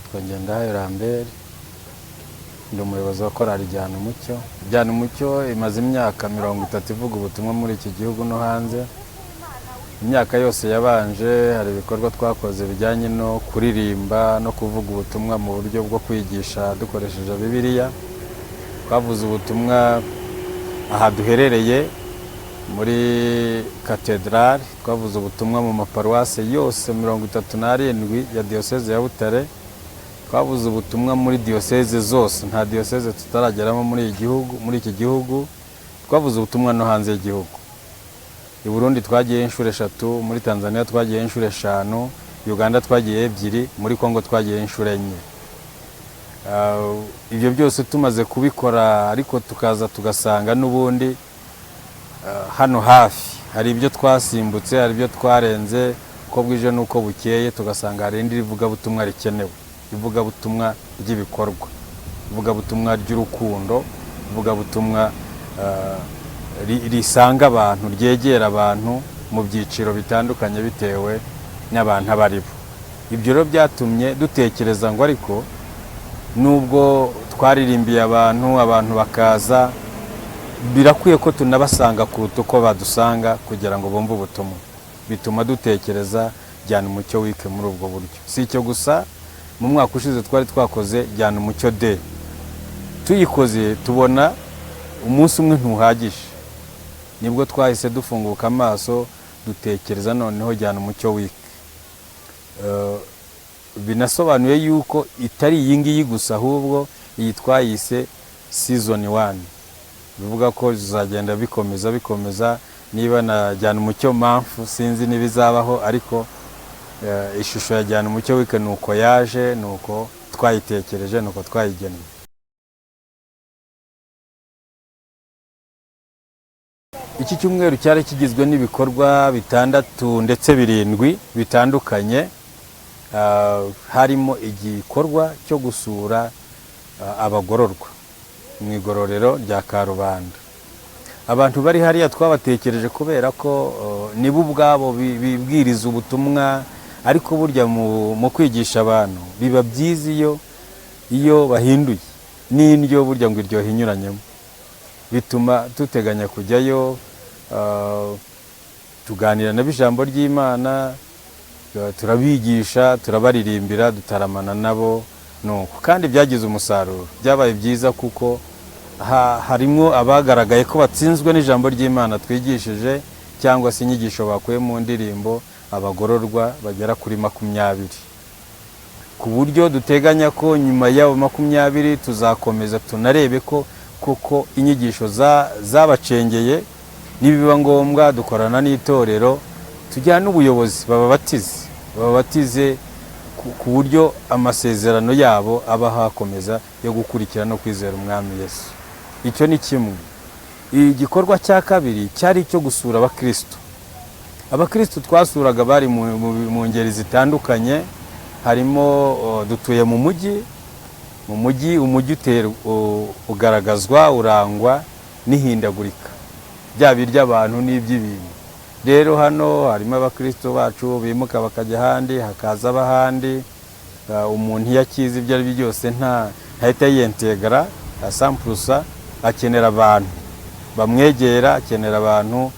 Nitwa Ngendahayo Lambert, ndi umuyobozi wa korali Jyana Umucyo. Jyana Umucyo imaze imyaka 30 ivuga ubutumwa muri iki gihugu no hanze. Imyaka yose yabanje hari ibikorwa twakoze bijyanye no kuririmba no kuvuga ubutumwa mu buryo bwo kwigisha dukoresheje Bibiliya. Twavuze ubutumwa aha duherereye muri katedrali, twavuze ubutumwa mu maparuwase yose 37 ya diyoseze ya Butare, twavuze ubutumwa muri diyoseze zose, nta diyoseze tutarageramo muri iki gihugu, twavuze ubutumwa no hanze y'igihugu. I Burundi twagiyeyo inshuro 3, muri Tanzania twagiyeyo inshuro 5, Uganda twagiyeyo 2, muri Congo twagiyeyo inshuro 4. Ibyo byose tumaze kubikora, ariko tukaza tugasanga n'ubundi hano hafi hari ibyo twasimbutse, hari ibyo twarenze, uko bwije n'uko bukeye tugasanga hari irindi rivugabutumwa rikenewe, ivugabutumwa ry'ibikorwa, ivugabutumwa ry'urukundo, ivugabutumwa risanga abantu, ryegera abantu mu byiciro bitandukanye bitewe n'abantu abo ari bo. Ibyo rero byatumye dutekereza ngo ariko nubwo twaririmbiye abantu, abantu bakaza, birakwiye ko tunabasanga kuruta uko badusanga kugira ngo bumve ubutumwa. Bituma dutekereza Jyana Umucyo Week muri ubwo buryo. Si icyo gusa, mu mwaka ushize twari twakoze Jyana Umucyo Day. Tuyikoze tubona umunsi umwe ntuhagije, nibwo twahise dufunguka amaso dutekereza noneho Jyana Umucyo Week. Binasobanuye yuko itari iyi ngiyi gusa, ahubwo iyi twayise season 1, bivuga ko zizagenda bikomeza bikomeza. Niba na Jyana Umucyo mpamvu sinzi n'ibizabaho, ariko ishusho ya Jyana Umucyo Week ni uko yaje, ni uko twayitekereje, ni uko twayigennye. Iki cyumweru cyari kigizwe n'ibikorwa 6 ndetse 7 bitandukanye. Harimo igikorwa cyo gusura abagororwa mu igororero rya Karubanda. Abantu bari hariya twabatekereje kubera ko nibo ubwabo bibwiriza ubutumwa, ariko burya mu kwigisha abantu biba byiza iyo bahinduye n'indyo, burya ngo iryoha inyuranyemo. Bituma duteganya kujyayo, tuganira nabo ijambo ry'Imana, turabigisha, turabaririmbira, dutaramana nabo nuko. Kandi byagize umusaruro, byabaye byiza kuko harimo abagaragaye ko batsinzwe n'ijambo ry'Imana twigishije cyangwa se inyigisho bakuye mu ndirimbo, abagororwa bagera kuri 20, ku buryo duteganya ko nyuma y'abo 20 tuzakomeza tunarebe ko kuko inyigisho zabacengeye. Nibiba ngombwa dukorana n'itorero, tujyana n'ubuyobozi bababatize ku buryo amasezerano yabo aba hakomeza yo gukurikira no kwizera Umwami Yesu. Icyo ni kimwe. Igikorwa cya kabiri cyari icyo gusura abakristo. Abakristo twasuraga bari mu ngeri zitandukanye, harimo dutuye mu mujyi, mu mujyi umujyi ugaragazwa urangwa n'ihindagurika byaba iry'abantu n'iby'ibintu. Rero hano harimo abakristo bacu bimuka bakajya ahandi, hakaza abahandi. Umuntu iyo akize ibyo ari byo byose ntahita yiyentegara asampurusa, akenera abantu bamwegera, akenera abantu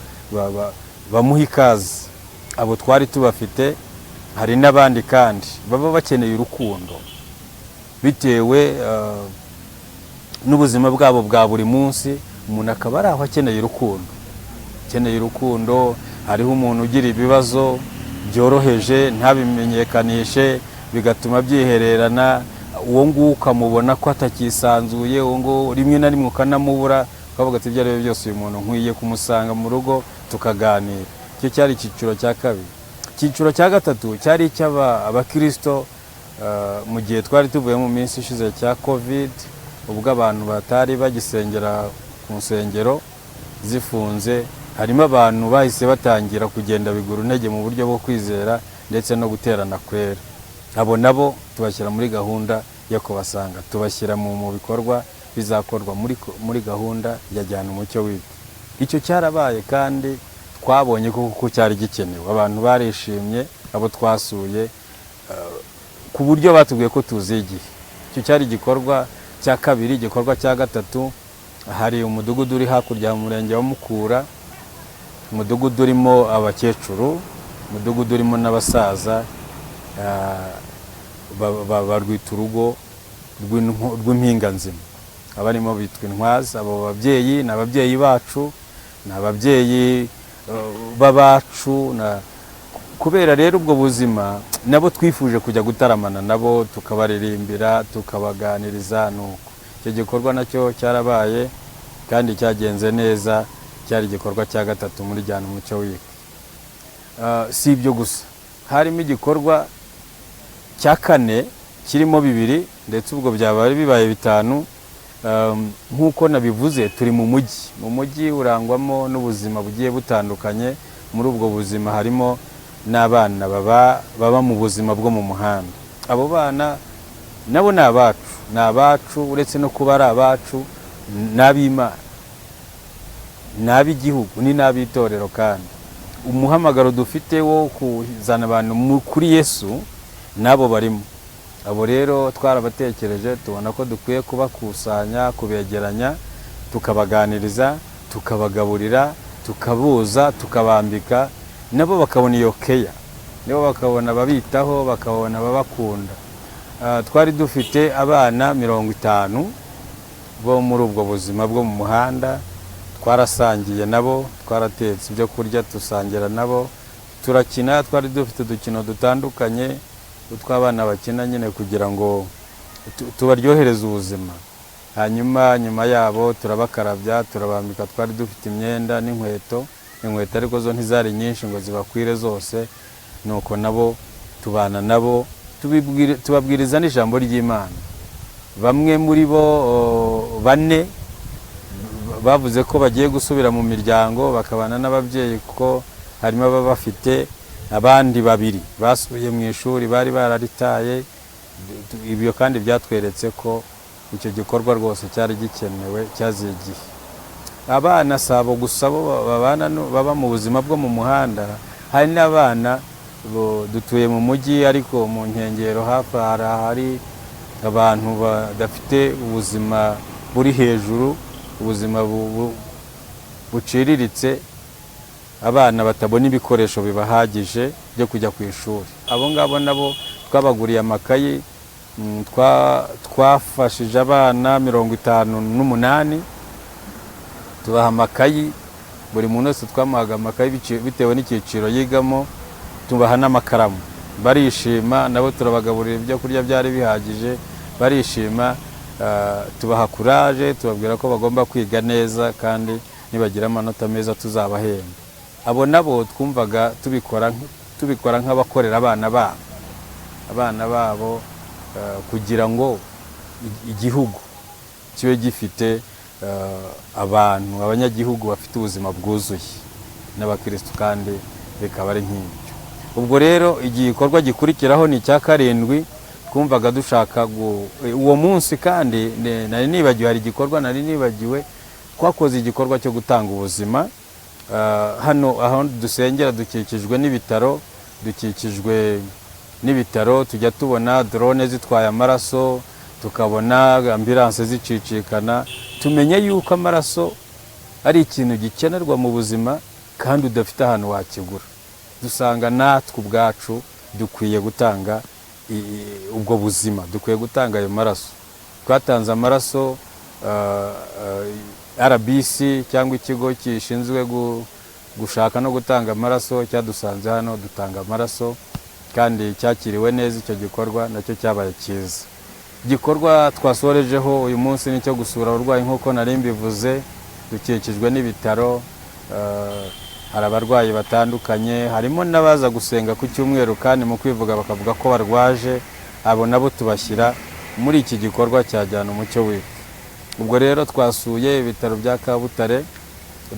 bamuha ikaze. Abo twari tubafite. Hari n'abandi kandi baba bakeneye urukundo bitewe n'ubuzima bwabo bwa buri munsi. Umuntu akaba ari aho akeneye urukundo, akeneye urukundo. Hariho umuntu ugira ibibazo byoroheje ntabimenyekanishe, bigatuma byihererana. Uwo nguwo ukamubona ko atakisanzuye, uwo nguwo rimwe na rimwe ukanamubura, ukavuga ati ibyo ari byo byose uyu muntu nkwiye kumusanga mu rugo tukaganira. Icyo cyari icyiciro cya kabiri. Icyiciro cya gatatu cyari icy'abakristo mu gihe twari tuvuye mu minsi ishize cya Covid, ubwo abantu batari bagisengera ku nsengero zifunze, harimo abantu bahise batangira kugenda bigura intege mu buryo bwo kwizera ndetse no guterana kwera. Abo nabo tubashyira muri gahunda yo kubasanga, tubashyira mu bikorwa bizakorwa muri gahunda ya Jyana Umucyo Week. Icyo cyarabaye kandi twabonye ko kuko cyari gikenewe. Abantu barishimye abo twasuye, Ku buryo batubwiye ko tuzi igihe. Icyo cyari igikorwa cya kabiri. Igikorwa cya gatatu, hari umudugudu uri hakurya mu Murenge wa Mukura, umudugudu urimo abakecuru, umudugudu urimo n'abasaza, barwita Urugo rw'Impinganzima. Abarimo bitwa Intwaza. Abo babyeyi ni ababyeyi bacu, ni ababyeyi b'abacu. Kubera rero ubwo buzima, nabo twifuje kujya gutaramana nabo, tukabaririmbira, tukabaganiriza. Nuko icyo gikorwa nacyo cyarabaye kandi cyagenze neza. Cyari igikorwa cya gatatu muri Jyana Umucyo Week. Si ibyo gusa, harimo igikorwa cya kane kirimo bibiri, ndetse ubwo byaba bibaye bitanu. Nk'uko nabivuze, turi mu mujyi. Mu mujyi urangwamo n'ubuzima bugiye butandukanye. Muri ubwo buzima harimo n'abana baba mu buzima bwo mu muhanda. Abo bana nabo ni abacu, ni abacu. Uretse no kuba ari abacu, ni ab'Imana, ni ab'igihugu, ni n'ab'itorero. Kandi umuhamagaro dufite wo kuzana abantu kuri Yesu, nabo barimo. Abo rero twarabatekereje, tubona ko dukwiye kubakusanya, kubegeranya, tukabaganiriza, tukabagaburira, tukabuza, tukabambika, nabo bakabona iyo keya, nabo bakabona ababitaho, bakabona ababakunda. Twari dufite abana 50 bo muri ubwo buzima bwo mu muhanda. Twarasangiye nabo, twaratetse ibyo kurya, dusangira nabo, turakina. Twari dufite udukino dutandukanye, utw'abana bakina nyine, kugira ngo tubaryohereze ubuzima. Hanyuma nyuma yabo turabakarabya, turabambika. Twari dufite imyenda n'inkweto, inkweto ariko zo ntizari nyinshi ngo zibakwire zose. Nuko nabo tubana nabo, tubabwiriza n'ijambo ry'Imana. Bamwe muri bo, bane, bavuze ko bagiye gusubira mu miryango bakabana n'ababyeyi, kuko harimo ababa bafite. Abandi babiri basubiye mu ishuri bari bararitaye. Ibyo kandi byatweretse ko icyo gikorwa rwose cyari gikenewe, cyaziye igihe. Abana si abo gusa bo babana baba mu buzima bwo mu muhanda. Hari n'abana dutuye mu mujyi, ariko mu nkengero hafi hari ahari abantu badafite ubuzima buri hejuru, ubuzima buciriritse, abana batabona ibikoresho bibahagije byo kujya ku ishuri. Abo ngabo nabo twabaguriye amakayi. Twafashije abana 58, tubaha amakayi. Buri muntu wese twamuhaga amakayi bitewe n'icyiciro yigamo, tubaha n'amakaramu, barishima. Nabo turabagaburira ibyo kurya byari bihagije, barishima. Tubaha courage, tubabwira ko bagomba kwiga neza kandi nibagira amanota meza tuzabahemba. Abo nabo twumvaga tubikora nk'abakorera abana babo, abana babo, kugira ngo igihugu kibe gifite abantu, abanyagihugu bafite ubuzima bwuzuye n'abakirisitu, kandi bikaba ari nk'ibyo. Ubwo rero igikorwa gikurikiraho ni icya karindwi. Twumvaga dushaka uwo munsi kandi nari nibagiwe, hari igikorwa nari nibagiwe. Twakoze igikorwa cyo gutanga ubuzima. Hano aho dusengera dukikijwe n'ibitaro, dukikijwe n'ibitaro. Tujya tubona drone zitwaye amaraso, tukabona ambulance zicicikana. Tumenye yuko amaraso ari ikintu gikenerwa mu buzima kandi udafite ahantu wakigura. Dusanga natwe ubwacu dukwiye gutanga ubwo buzima, dukwiye gutanga ayo maraso. Twatanze amaraso. RBC cyangwa ikigo gishinzwe gushaka no gutanga amaraso cyadusanze hano, dutanga amaraso kandi cyakiriwe neza. Icyo gikorwa nacyo cyabaye cyiza. Igikorwa twasorejeho uyu munsi ni icyo gusura abarwayi. Nk'uko nari mbivuze, dukikijwe n'ibitaro, hari abarwayi batandukanye, harimo n'abaza gusenga ku cyumweru kandi mu kwivuga bakavuga ko barwaje. Abo nabo tubashyira muri iki gikorwa cya Jyana Umucyo Week. Ubwo rero twasuye ibitaro bya Kabutare,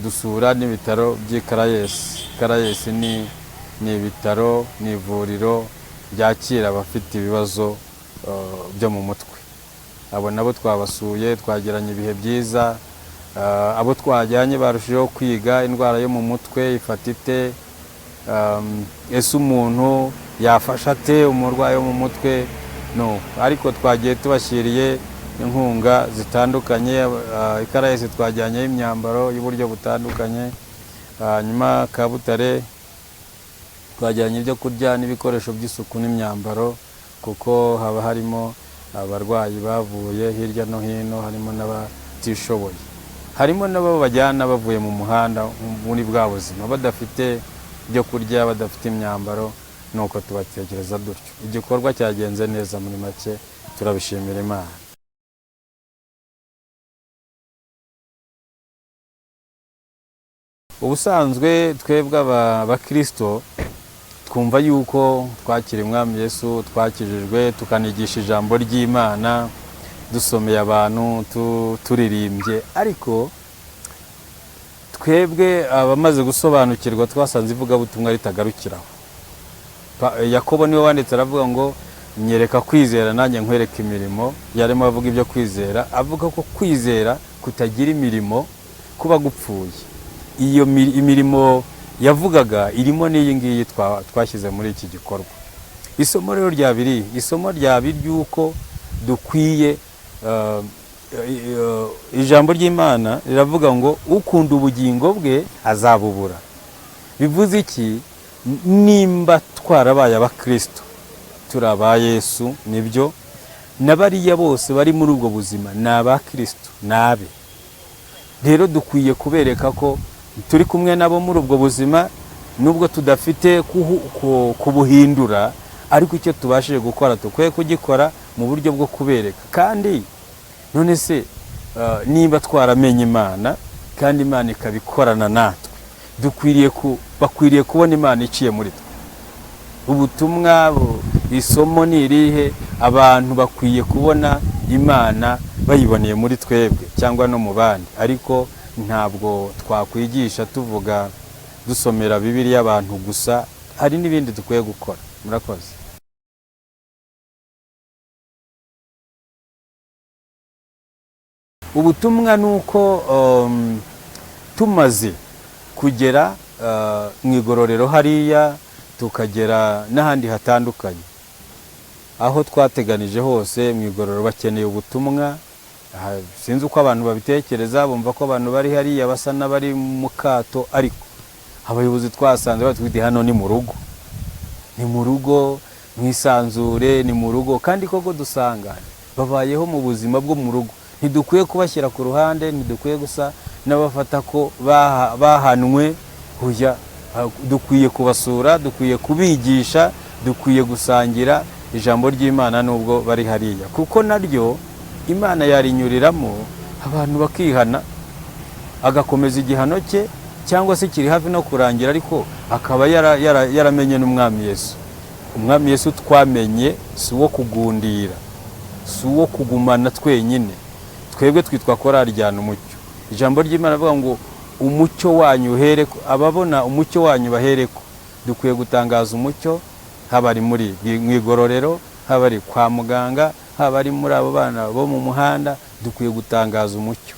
dusura n'ibitaro by'i Caraes. Caraes ni ibitaro, ni ivuriro ryakira abafite ibibazo byo mu mutwe. Abo nabo twabasuye, twagiranye ibihe byiza. Abo twajyanye barushijeho kwiga indwara yo mu mutwe ifata ite, ese umuntu yafasha ate umurwayi wo mu mutwe. No, ariko twagiye tubashyiriye inkunga zitandukanye. Ikarayesi twajyanyeyo imyambaro y'uburyo butandukanye, hanyuma Kabutare twajyanye ibyo kurya n'ibikoresho by'isuku n'imyambaro, kuko haba harimo abarwayi bavuye hirya no hino, harimo n'abatishoboye, harimo n'abo bajyana bavuye mu muhanda muri bwa buzima, badafite ibyo kurya, badafite imyambaro, nuko tubatekereza dutyo. Igikorwa cyagenze neza muri make, turabishimira Imana. Ubusanzwe twebwe abakirisito twumva yuko twakira Umwami Yesu, twakijijwe, tukanigisha ijambo ry'Imana, dusomeye abantu, turirimbye, ariko twebwe abamaze gusobanukirwa twasanze ivugabutumwa ritagarukiraho. Yakobo niwe wanditse aravuga ngo nyereka kwizera nanjye nkwereka imirimo. Yarimo avuga ibyo kwizera, avuga ko kwizera kutagira imirimo kuba gupfuye. Iyo imirimo yavugaga irimo n'iyi ngiyi twashyize muri iki gikorwa. Isomo rero rya biri, isomo rya biri ry'uko dukwiye, ijambo ry'Imana riravuga ngo ukunda ubugingo bwe azabubura. Bivuze iki? Nimba twarabaye abakristo, turi aba Yesu, nibyo, na bariya bose bari muri ubwo buzima ni abakristo, ni abe. Rero dukwiye kubereka ko turi kumwe nabo muri ubwo buzima, nubwo tudafite kubuhindura, ariko icyo tubashije gukora dukwiye kugikora mu buryo bwo kubereka. Kandi none se niba twaramenye Imana kandi Imana ikabikorana natwe, bakwiriye kubona Imana iciye muri twe. Ubutumwa, isomo ni irihe? Abantu bakwiye kubona Imana bayiboneye muri twebwe cyangwa no mu bandi, ariko ntabwo twakwigisha tuvuga dusomera Bibiliya abantu gusa, hari n'ibindi dukwiye gukora. Murakoze. Ubutumwa ni uko tumaze kugera mu igororero hariya, tukagera n'ahandi hatandukanye aho twateganije hose mu igororero bakeneye ubutumwa. Sinzi uko abantu babitekereza, bumva ko abantu bari hariya basa n'abari mu kato, ariko abayobozi twasanze batwite hano ni mu rugo, ni mu rugo mwisanzure, ni mu rugo. Kandi koko dusanga babayeho mu buzima bwo mu rugo, ntidukwiye kubashyira ku ruhande, ntidukwiye gusa n'abafata ko bahanwe, hoya, dukwiye kubasura, dukwiye kubigisha, dukwiye gusangira ijambo ry'Imana nubwo bari hariya, kuko naryo Imana yarinyuriramo abantu bakihana, agakomeza igihano cye cyangwa se kiri hafi no kurangira, ariko akaba yaramenye n'Umwami Yesu. Umwami Yesu twamenye si uwo kugundira, si uwo kugumana twenyine. Twebwe twitwa korali jyana umucyo. Ijambo ry'Imana rivuga ngo umucyo wanyu uhereko, ababona umucyo wanyu bahereko. Dukwiye gutangaza umucyo, haba ari muri mu igororero, haba ari kwa muganga, haba ari muri abo bana bo mu muhanda, dukwiye gutangaza umucyo.